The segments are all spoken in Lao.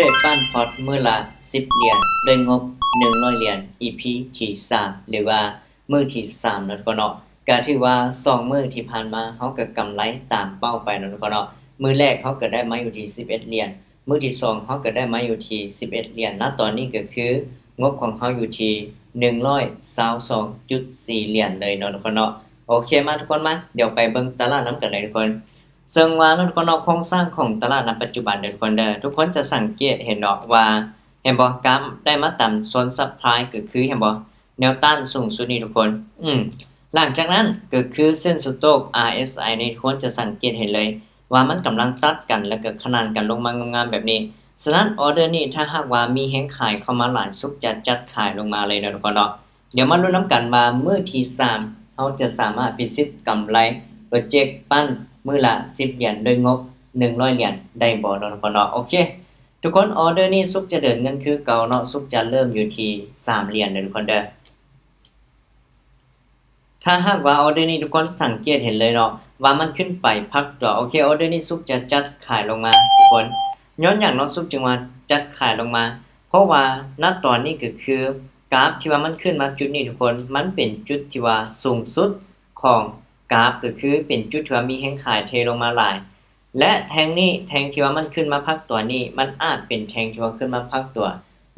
ເທຣດປັ້ນພອດມື້ລະສິບຫຼຽນ ດ້ວຍງົບໜຶ່ງຮ້ອຍຫຼຽນ ອີພີທີສາມ ຫຼືວ່າມື້ທີສາມເນາະທຸກຄົນເນາະ. ກະຖືວ່າສອງມື້ທີ່ຜ່ານມາ ເຮົາກະກຳໄລຕາມເປົ້າໄປເນາະທຸກຄົນເນາະ. ມື້ແລກເຮົາກະໄດ້ມາຢູ່ທີ່ສິບເອັດຫຼຽນ ມື້ທີສອງເຮົາກະໄດ້ມາຢູ່ທີ່ສິບເອັດຫຼຽນ. ນະຕອນນີ້ກະຄືງົບຂອງເຮົາຢູ່ທີ່ໜຶ່ງຮ້ອຍຊາວສອງຈຸດສີ່ຫຼຽນເລີຍເນາະທຸກຄົນເນາະ. ໂອເຄ ມາທຸກຄົນມາ ດຽວໄປເບິ່ງຕະຫຼາດນຳກັນເລີຍທຸກຄົນ. ເຊິ່ງວ່າເນາະທຸກຄົນເນາະ ໂຄງສ້າງຂອງຕະຫຼາດນຳປັດຈຸບັນເດີທຸກຄົນເດີ ທຸກຄົນຈະສັງເກດເຫັນເນາະວ່າ ເຫັນບໍ່ ກາຟໄດ້ມາຕຳໂຊນຊັບພລາຍ ກະຄືເຫັນບໍ່ ແນວຕ້ານສູງສຸດນີ້ທຸກຄົນ. ອືມ ຫຼັງຈາກນັ້ນກະຄືເສັ້ນສະໂຕກ ອາຣ໌ ເອສ ໄອ ນີ້ ທຸກຄົນຈະສັງເກດເຫັນເລີຍວ່າມັນກຳລັງຕັດກັນ ແລ້ວກະຂະໜານກັນລົງມາງາມໆແບບນີ້. ສະນັ້ນອອເດີນີ້ ຖ້າຫາກວ່າມີແຮງຂາຍເຂົ້າມາຫຼາຍ ສຸກຈະຈັດຂາຍລົງມາເລີຍເນາະທຸກຄົນເນາະ. ດຽວມາລຸ້ນນຳກັນວ່າມື້ທີສາມ ເຮົາຈະສາມາດພິຊິດກຳໄລໂປຣເຈັກປັ້ນມື້ລະສິບຫຼຽນ ໂດຍງົບໜຶ່ງຮ້ອຍຫຼຽນໄດ້ບໍ່ເນາະທຸກຄົນເນາະ. ໂອເຄ ທຸກຄົນ ອອເດີນີ້ສຸກຈະເດີນເງິນຄືເກົ່າເນາະ ສຸກຈະເລີ່ມຢູ່ທີ່ສາມຫຼຽນເດີທຸກຄົນເດີ. ຖ້າຫາກວ່າອອເດີນີ້ທຸກຄົນສັງເກດເຫັນເລີຍເນາະ ວ່າມັນຂຶ້ນໄປພັກຕົວ. ໂອເຄ ອອເດີນີ້ສຸກຈະຈັດຂາຍລົງມາທຸກຄົນ. ຍ້ອນຫຍັງເນາະ ສຸກຈຶ່ງວ່າຈັດຂາຍລົງມາ? ເພາະວ່ານະຕອນນີ້ກະຄືກາຟທີ່ວ່າມັນຂຶ້ນມາຈຸດນີ້ທຸກຄົນ ມັນເປັນຈຸດທີ່ວ່າສູງສຸດຂອງກາຟ ກະຄືເປັນຈຸດທີ່ວ່າມີແຮງຂາຍເທລົງມາຫຼາຍ ແລະ ແທ່ງນີ້ ແທ່ງທີ່ວ່າມັນຂຶ້ນມາພັກຕົວນີ້ ມັນອາດເປັນແທ່ງທີ່ວ່າຂຶ້ນມາພັກຕົວ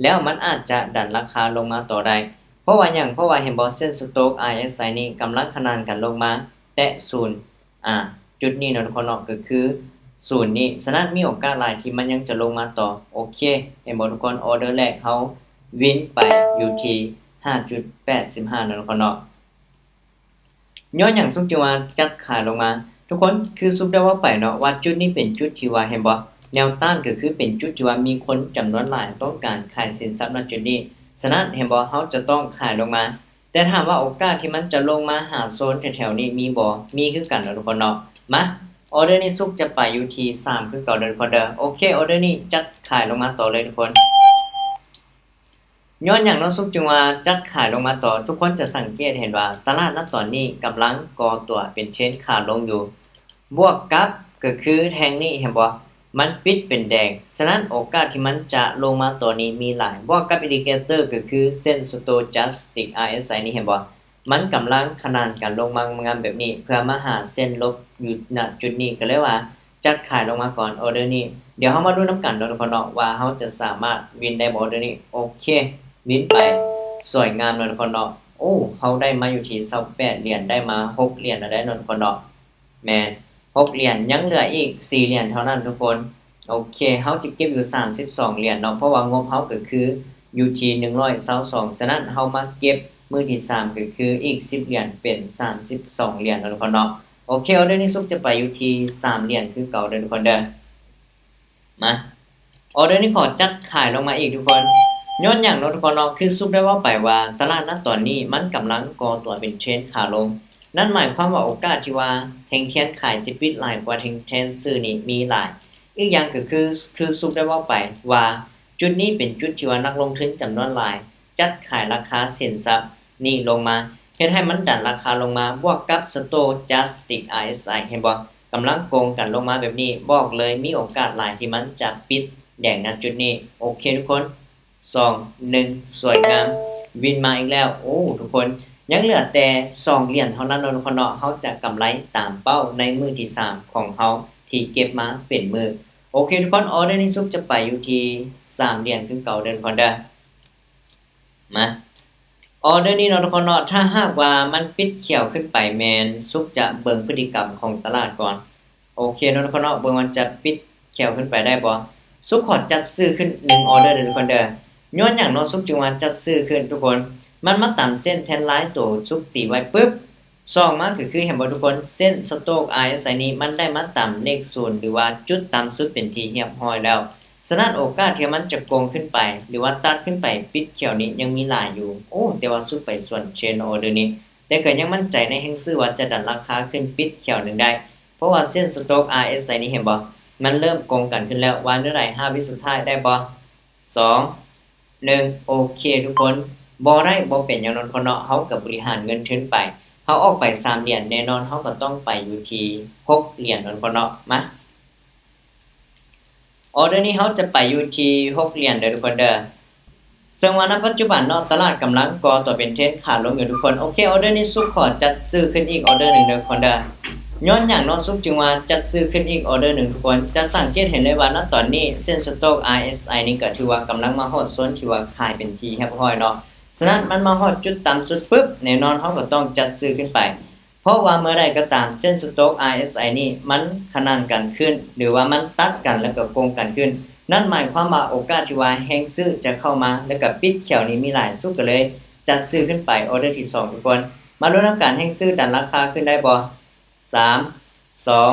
ແລ້ວມັນອາດຈະດັນລາຄາລົງມາຕໍ່ໄດ້. ເພາະວ່າຫຍັງ? ເພາະວ່າເຫັນບໍ່ ເສັ້ນສະໂຕກ ອາຣ໌ ເອສ ໄອ ນີ້ກຳລັງຂະໜານກັນລົງມາແຕະສູນ ອາ ຈຸດນີ້ເນາະທຸກຄົນເນາະ ກະຄືສູນນີ້. ສະນັ້ນມີໂອກາດຫຼາຍທີ່ມັນຍັງຈະລົງມາຕໍ່. ໂອເຄ ເຫັນບໍ່ທຸກຄົນ? ອອເດີແລກເຮົາວິນໄປຢູ່ທີ່ຫ້າຈຸດແປດສິບຫ້າເນາະທຸກຄົນເນາະ. ຍ້ອນຫຍັງສຸກຈຶ່ງວ່າຈັດຂາຍລົງມາ? ທຸກຄົນ ຄືສຸກໄດ້ເວົ້າໄປເນາະວ່າຈຸດນີ້ເປັນຈຸດທີ່ວ່າ ເຫັນບໍ່ ແນວຕ້ານ ກະຄືເປັນຈຸດທີ່ວ່າມີຄົນຈຳນວນຫຼາຍຕ້ອງການຂາຍສິນຊັບ ນະ ຈຸດນີ້. ສະນັ້ນເຫັນບໍ່ ເຮົາຈະຕ້ອງຂາຍລົງມາ. ແຕ່ຖາມວ່າໂອກາດທີ່ມັນຈະລົງມາຫາໂຊນແຖວໆນີ້ມີບໍ່? ມີຄືກັນເນາະທຸກຄົນເນາະ. ມາ ອອເດີນີ້ສຸກຈະໄປຢູ່ທີ່ສາມຄືເກົ່າເດີທຸກຄົນເດີ. ໂອເຄ ອອເດີນີ້ຈັດຂາຍລົງມາຕໍ່ເລີຍທຸກຄົນ. ຍ້ອນຫຍັງເນາະ ສຸກຈຶ່ງວ່າຈັດຂາຍລົງມາຕໍ່? ທຸກຄົນຈະສັງເກດເຫັນວ່າຕະຫຼາດນະຕອນນີ້ກຳລັງກໍ່ຕົວເປັນເທຣນຂາລົງຢູ່ ບວກກັບກະຄືແທ່ງນີ້ ເຫັນບໍ່ ມັນປິດເປັນແດງ. ສະນັ້ນໂອກາດທີ່ມັນຈະລົງມາຕໍ່ນີ້ມີຫຼາຍ ບວກກັບອິນດິເຄເຕີ ກະຄືເສັ້ນສະໂຕກ ສະແຕກ ອາຣ໌ ເອສ ໄອ ນີ້ ເຫັນບໍ່ ມັນກຳລັງຂະໜານກັນລົງມາງາມແບບນີ້ ເພື່ອມາຫາເສັ້ນລົບຢູ່ ນະ ຈຸດນີ້ ກະເລີຍວ່າ ຈັດຂາຍລົງມາກ່ອນ ອອເດີນີ້. ດຽວເຮົາມາລຸ້ນນຳກັນເນາະທຸກຄົນເນາະ ວ່າເຮົາຈະສາມາດວິນໄດ້ບໍ່ ອອເດີນີ້. ໂອເຄ ວິນໄປ ສວຍງາມເນາະທຸກຄົນເນາະ. ໂອ້ ເຮົາໄດ້ມາຢູ່ທີ່ຊາວແປດຫຼຽນ ໄດ້ມາຫົກຫຼຽນແລ້ວເນາະທຸກຄົນເນາະ. ແມ່ນ ຫົກຫຼຽນ ຍັງເຫຼືອອີກສີ່ຫຼຽນເທົ່ານັ້ນທຸກຄົນ. ໂອເຄ ເຮົາຈະເກັບຢູ່ສາມສິບສອງຫຼຽນເນາະ ເພາະວ່າງົບເຮົາກະຄືຢູ່ທີ່ໜຶ່ງຮ້ອຍຊາວສອງ ສະນັ້ນເຮົາມາເກັບມື້ທີສາມ ກະຄືອີກສິບຫຼຽນ ເປັນສາມສິບສອງຫຼຽນເນາະທຸກຄົນເນາະ. ໂອເຄ ອອເດີນີ້ສຸກຈະໄປຢູ່ທີ່ສາມຫຼຽນຄືເກົ່າເດີທຸກຄົນເດີ. ມາ ອອເດີນີ້ຂໍຈັດຂາຍລົງມາອີກທຸກຄົນ. ຍ້ອນຫຍັງເນາະທຸກຄົນເນາະ ຄືສຸກໄດ້ເວົ້າໄປວ່າຕະຫຼາດນະຕອນນີ້ມັນກຳລັງກໍ່ຕົວເປັນເທຣນຂາລົງ. ນັ້ນໝາຍຄວາມວ່າໂອກາດທີ່ວ່າແທ່ງທຽນຂາຍຈະປິດຫຼາຍກວ່າແທ່ງທຽນຊື້ນີ້ມີຫຼາຍ. ອີກຢ່າງກະຄື ຄືສຸກໄດ້ເວົ້າໄປວ່າຈຸດນີ້ເປັນຈຸດທີ່ວ່ານັກລົງທຶນຈຳນວນຫຼາຍ ຈັດຂາຍລາຄາສິນຊັບນີ້ລົງມາ ເຮັດໃຫ້ມັນດັນລາຄາລົງມາ ບວກກັບສະໂຕກ ສະແຕກ ອາຣ໌ ເອສ ໄອ ເຫັນບໍ່ ກຳລັງໂກງກັນລົງມາແບບນີ້ ບອກເລີຍມີໂອກາດຫຼາຍທີ່ມັນຈະປິດແດງ ນະ ຈຸດນີ້. ໂອເຄທຸກຄົນ ສອງ ໜຶ່ງ ສວຍງາມ ວິນມາອີກແລ້ວ. ໂອ້ທຸກຄົນ ຍັງເຫຼືອແຕ່ສອງຫຼຽນເທົ່ານັ້ນເນາະທຸກຄົນເນາະ ເຮົາຈະກຳໄລຕາມເປົ້າໃນມື້ທີສາມຂອງເຮົາທີ່ເກັບມາເປັນມື້. ໂອເຄທຸກຄົນ ອອເດີນີ້ສຸກຈະໄປຢູ່ທີ່ສາມຫຼຽນຄືເກົ່າເດີທຸກຄົນເດີ. ມາ ອອເດີນີ້ເນາະທຸກຄົນເນາະ ຖ້າຫາກວ່າມັນປິດຂຽວຂຶ້ນໄປ ແມ່ນສຸກຈະເບິ່ງພຶດຕິກຳຂອງຕະຫຼາດກ່ອນ. ໂອເຄເນາະທຸກຄົນເນາະ ເບິ່ງວ່າຈະປິດຂຽວຂຶ້ນໄປໄດ້ບໍ່. ສຸກຂໍຈັດຊື້ຂຶ້ນໜຶ່ງອອເດີເດີທຸກຄົນເດີ. ຍ້ອນຫຍັງເນາະ ສຸກຈຶ່ງວ່າຈັດຊື້ຂຶ້ນທຸກຄົນ? ມັນມາຕາມເສັ້ນເທຣນລາຍໂຕ ສຸກຕີໄວ້ປຶບ ສອງມາກະຄື ເຫັນບໍ່ທຸກຄົນ ເສັ້ນສະໂຕກ ອາຣ໌ ເອສ ໄອ ນີ້ ມັນໄດ້ມາຕາມເລກສູນ ຫຼືວ່າຈຸດຕ່ຳສຸດເປັນທີ່ຮຽບຮ້ອຍແລ້ວ. ສະນັ້ນໂອກາດທີ່ມັນຈະໂກງຂຶ້ນໄປ ຫຼືວ່າຕັດຂຶ້ນໄປປິດຂຽວນີ້ຍັງມີຫຼາຍຢູ່. ໂອ້ ແຕ່ວ່າສຸກໄປສວນເທຣນອອເດີນີ້ ແຕ່ກະຍັງໝັ້ນໃຈໃນແຮງຊື້ວ່າຈະດັນລາຄາຂຶ້ນປິດຂຽວໜຶ່ງໄດ້ ເພາະວ່າເສັ້ນສະໂຕກ ອາຣ໌ ເອສ ໄອ ນີ້ ເຫັນບໍ່ ມັນເລີ່ມໂກງກັນຂຶ້ນແລ້ວ. ວ່າແນວໃດ ຫ້າວິສຸດທ້າຍໄດ້ບໍ່? ສອງ ໜຶ່ງ ໂອເຄທຸກຄົນ ບໍ່ໄດ້ບໍ່ເປັນຫຍັງເນາະພໍ່ເນາະ ເຮົາກະບໍລິຫານເງິນທຶນໄປ ເຮົາອອກໄປສາມຫຼຽນ ແນ່ນອນເຮົາກະຕ້ອງໄປຢູ່ທີ່ຫົກຫຼຽນເນາະພໍ່ເນາະ. ມາ ອອເດີນີ້ເຮົາຈະໄປຢູ່ທີ່ຫົກຫຼຽນເດີທຸກຄົນເດີ. ເຊິ່ງວ່ານະປັດຈຸບັນເນາະ ຕະຫຼາດກຳລັງກໍ່ຕົວເປັນເທຣນຂາລົງຢູ່ທຸກຄົນ. ໂອເຄ ອອເດີນີ້ສຸກຂໍຈັດຊື້ຂຶ້ນອີກອອເດີໜຶ່ງເດີທຸກຄົນເດີ. ຍ້ອນຫຍັງເນາະ ສຸກຈຶ່ງວ່າຈັດຊື້ຂຶ້ນອີກອອເດີໜຶ່ງທຸກຄົນ? ຈະສັງເກດເຫັນໄດ້ວ່ານະຕອນນີ້ເສັ້ນສະໂຕກ ອາຣ໌ເອສໄອ ນີ້ກໍຖືວ່າກຳລັງມາຮອດໂຊນທີ່ວ່າຂາຍເປັນທີ່ຮຽບຮ້ອຍເນາະ. ສະນັ້ນມັນມາຮອດຈຸດຕ່ຳສຸດປຶບ ແນ່ນອນເຮົາກໍຕ້ອງຈັດຊື້ຂຶ້ນໄປ. ເພາະວ່າເມື່ອໃດກໍຕາມເສັ້ນສະໂຕກ ອາຣ໌ເອສໄອ ນີ້ມັນຂະໜານກັນຂຶ້ນ ຫຼືວ່າມັນຕັດກັນແລ້ວກໍໂກງກັນຂຶ້ນ ນັ້ນໝາຍຄວາມວ່າໂອກາດທີ່ວ່າແຮງຊື້ຈະເຂົ້າມາ ແລ້ວກໍປິດຂຽວນີ້ມີຫຼາຍ ສຸກກໍເລີຍຈັດຊື້ຂຶ້ນໄປອອເດີທີສອງທຸກຄົນ. ມາລຸ້ນນຳກັນ ແຮງຊື້ດັນລາຄາຂຶ້ນໄດ້ບໍ່? ສາມ ສອງ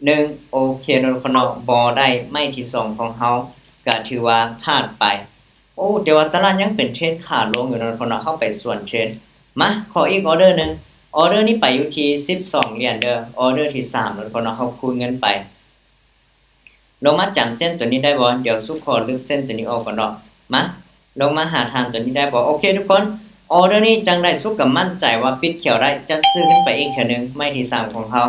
ໜຶ່ງ ໂອເຄເນາະທຸກຄົນເນາະ ບໍ່ໄດ້ ໄມ້ທີສອງຂອງເຮົາກໍຖືວ່າພາດໄປ. ໂອ້ ແຕ່ວ່າຕະຫຼາດຍັງເປັນເທຣນຂາລົງຢູ່ເນາະທຸກຄົນເນາະ ເຮົາໄປສວນເທຣນ. ມາ ຂໍອີກອອເດີໜຶ່ງ ອອເດີນີ້ໄປຢູ່ທີ່ສິບສອງຫຼຽນເດີ. ອອເດີທີສາມເນາະທຸກຄົນເນາະ ເຮົາຄູນເງິນໄປ ລົງມາຈຳເສັ້ນຕົວນີ້ໄດ້ບໍ່? ດຽວສຸກຂໍລຶບເສັ້ນຕົວນີ້ອອກກ່ອນເນາະ. ມາ ລົງມາຫາຖານຕົວນີ້ໄດ້ບໍ່? ໂອເຄທຸກຄົນ ອອເດີນີ້ຈັ່ງໃດສຸກກໍໝັ້ນໃຈວ່າປິດຂຽວໄດ້ ຈັດຊື້ຂຶ້ນໄປອີກເທື່ອໜຶ່ງ ໄມ້ທີສາມຂອງເຮົາ.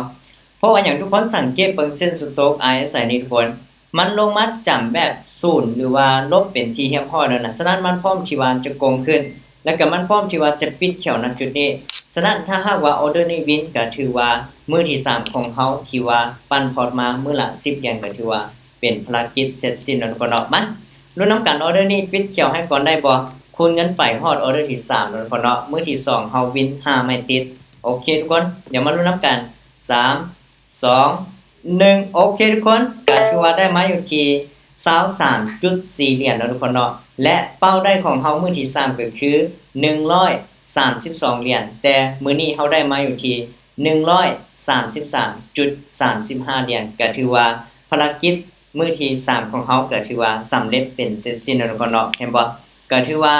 ເພາະວ່າຫຍັງ? ທຸກຄົນສັງເກດເບິ່ງເສັ້ນສະໂຕກ ອາຣ໌ເອສໄອ ນີ້ທຸກຄົນ ມັນລົງມາຈຳແບບສູນ ຫຼືວ່າລົບເປັນທີ່ຮຽບຮ້ອຍແລ້ວນະ. ສະນັ້ນມັນພ້ອມທີ່ວ່າຈະໂກງຂຶ້ນ ແລ້ວກໍມັນພ້ອມທີ່ວ່າຈະປິດຂຽວນະຈຸດນີ້. ສະນັ້ນຖ້າຫາກວ່າອອເດີນີ້ວິນ ກໍຖືວ່າມື້ທີສາມຂອງເຮົາທີ່ວ່າປັ່ນພອດມາມື້ລະສິບຫຼຽນ ກໍຖືວ່າເປັນພາລະກິດເສັດສິ້ນເນາະທຸກຄົນເນາະ. ມາ ລຸ້ນນຳກັນ ອອເດີນີ້ປິດຂຽວໃຫ້ກ່ອນໄດ້ບໍ່? ຄູນເງິນໄປຮອດອອເດີທີສາມເນາະທຸກຄົນເນາະ. ມື້ທີສອງເຮົາວິນຫ້າໄມ້ຕິດ. ໂອເຄທຸກຄົນ ດຽວມາລຸ້ນນຳກັນ ສາມ ສອງ ໜຶ່ງ ໂອເຄທຸກຄົນ ກໍຖືວ່າໄດ້ມາຢູ່ທີ່ຊາວສາມຈຸດສີ່ຫຼຽນເນາະທຸກຄົນເນາະ. ແລະເປົ້າໄດ້ຂອງເຮົາມື້ທີສາມກໍຄືໜຶ່ງຮ້ອຍສາມສິບສອງຫຼຽນ ແຕ່ມື້ນີ້ເຮົາໄດ້ມາຢູ່ທີ່ໜຶ່ງຮ້ອຍສາມສິບສາມຈຸດສາມສິບຫ້າຫຼຽນ ກໍຖືວ່າພາລະກິດມື້ທີສາມຂອງເຮົາກໍຖືວ່າສຳເລັດເປັນເສັດສິ້ນເນາະທຸກຄົນເນາະ. ເຫັນບໍ່? ກໍຖືວ່າ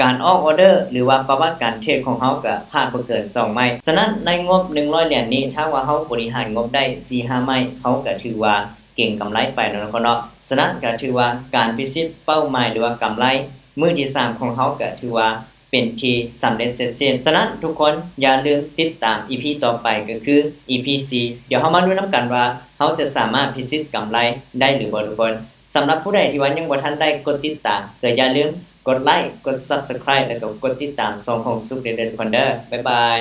ການອອກອອເດີ ຫຼືວ່າປະຫວັດການເທຣດຂອງເຮົາກໍພາດບໍ່ເກີນສອງໄມ້. ສະນັ້ນໃນງົບໜຶ່ງຮ້ອຍຫຼຽນນີ້ ຖ້າວ່າເຮົາບໍລິຫານງົບໄດ້ສີ່ຫ້າໄມ້ ເຮົາກໍຖືວ່າເກັງກຳໄລໄປເນາະທຸກຄົນເນາະ. ສະນັ້ນກໍຖືວ່າການພິຊິດເປົ້າໝາຍ ຫຼືວ່າກຳໄລມື້ທີສາມຂອງເຮົາກໍຖືວ່າເປັນທີ່ສຳເລັດເສັດສິ້ນ. ສະນັ້ນທຸກຄົນຢ່າລືມຕິດຕາມ ອີ ພີ ຕໍ່ໄປ ກໍຄື ອີ ພີ ສີ່. ດຽວເຮົາມາລຸ້ນນຳກັນວ່າເຮົາຈະສາມາດພິຊິດກຳໄລໄດ້ຫຼືບໍ່ທຸກຄົນ. ສຳລັບຜູ້ໃດທີ່ວ່າຍັງບໍ່ທັນໄດ້ກົດຕິດຕາມ ກໍຢ່າລືມກົດໄລ, ກົດ Subscribe ແລ້ວກໍກົດຕິດຕາມຊ່ອງຂອງສຸກເດີທຸກຄົນເດີ. ບາຍບາຍ.